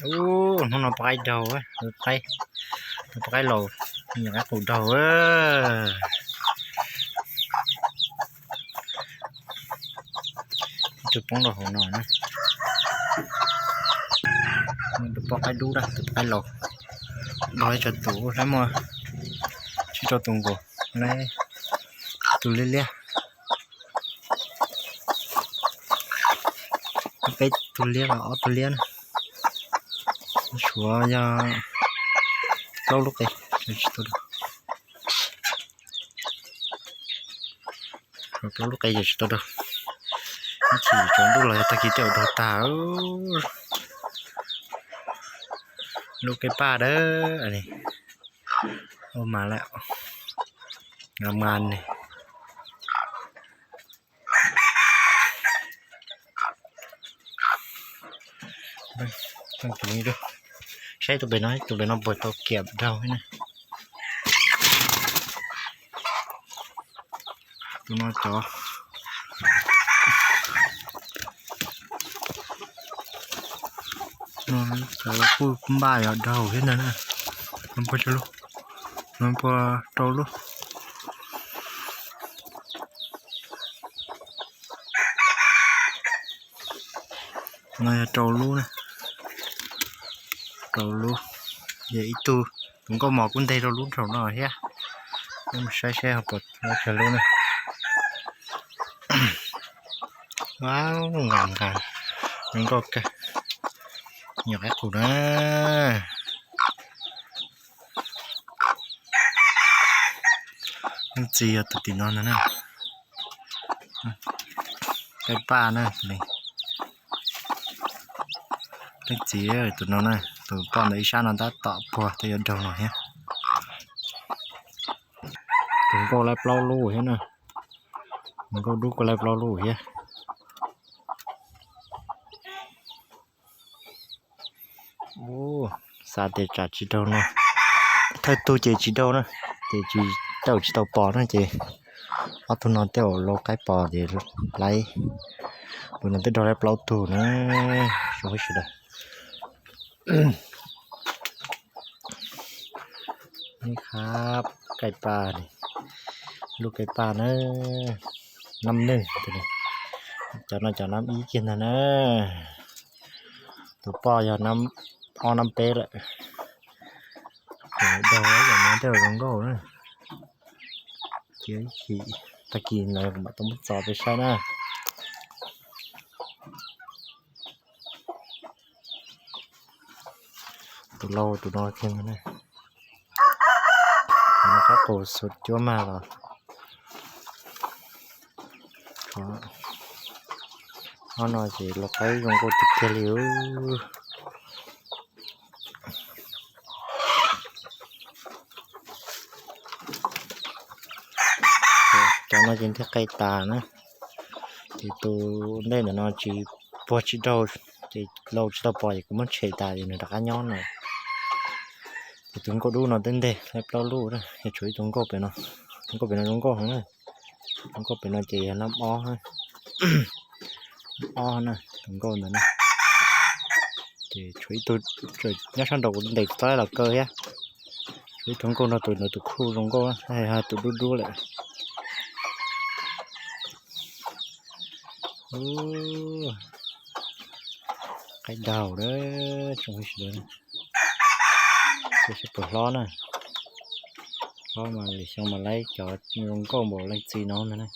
Ub, hnub no poj qaib daug, poj qaib, poj qaib laus, nyuam qaib qus daug. Ib tug poob rau hauv no na. Tus poj qaib dub na, tus poj qaib laus. Daug ib co tus, lawv muaj tsib rau tus nkaus, lawv tus liab liab. Peb tug liab los ob tug liab na. Suav yog plaub lub qe, tsis tau daug. Suav plaub lub qe ces tsis tau daug. Ib chim tsaus ntuj los yog tag kis tej zaum daug tag. Lub qaib paj dawb li. Ua mas lawm. Nga mas ne. Saib tus pem no, tus pem no puas tau kiam daug na. Tus no cov, no cov kuj npaj yog daug thiab ntag na. No puas, no puas rau lub. No yog rau lub na. Rau lub. Yog ib tug, tus nkauj mos kuj nteg rau lub nraum no thiab. Mus saib saib ho puas lub tsawg lub na. Wow, nkas nkas, zoo nkauj kawg. Nyuam qaib qus na. Leej txiv yog tus tim no ntag na. Qaib paj na. Leej txiv tus no na, tus poj ntawd ib sab no tab tom puag tej yuav daug no thiab. Tus nkauj laib plaub lub thiab na. Tus nkauj dub kuj laib plaub lub thiab. Ub, xav tias tsam tsis daug no, thawj tug ces tsis daug na, ces tsis, tej zaum tsis tau pos na ces ob tug no tej zaum lau qaib pos ces laib. Tus no twb daug laib plaub tug na, zoo sawv daws. Ni qhab qaib paj, lub qaib paj na, nab neej, cov no cov nab ib kiag ntag na. Tus poj yog nab ob nab peb lawm. Daug yam no tej zaum zoo nkauj na. Cia ib chim tag kis lawv mam tau muab txov peb saib na. Tus lau tus no kiag na. Tus no qab qus xuas cuab mag los. Ob no ces lau qaib zoo nkauj tiag tiag li. Cov no ces thiaj qaij tas na. Ces tus ntej ntawm no tsis, puag tsis daug, ces lau tsis tau pos ces kuv muab tshem tas ces nws rov qab nyob no. Ces tus nkauj dub no twb nteg laib plaub lub, ces tshuav ib tus nkauj pem no. Tus nkauj pem no zoo nkauj heev na. Tus nkauj pem no ces yog nab ob, ob na, tus nkauj ntawd na. Ces tshuav ib tug nyob sab nraud kuv ntes tau los kaw thiab. Tshuav ib tug nkauj no, tus ntawd tus khuj zoo nkauj, tus dub dub lawm. Qaib daug lawm, tsoom sawv daws, cia saib puas hlob na. Hlob mas lwm xyoo mas laib cov zoo nkauj npaum leej txiv no ntag na.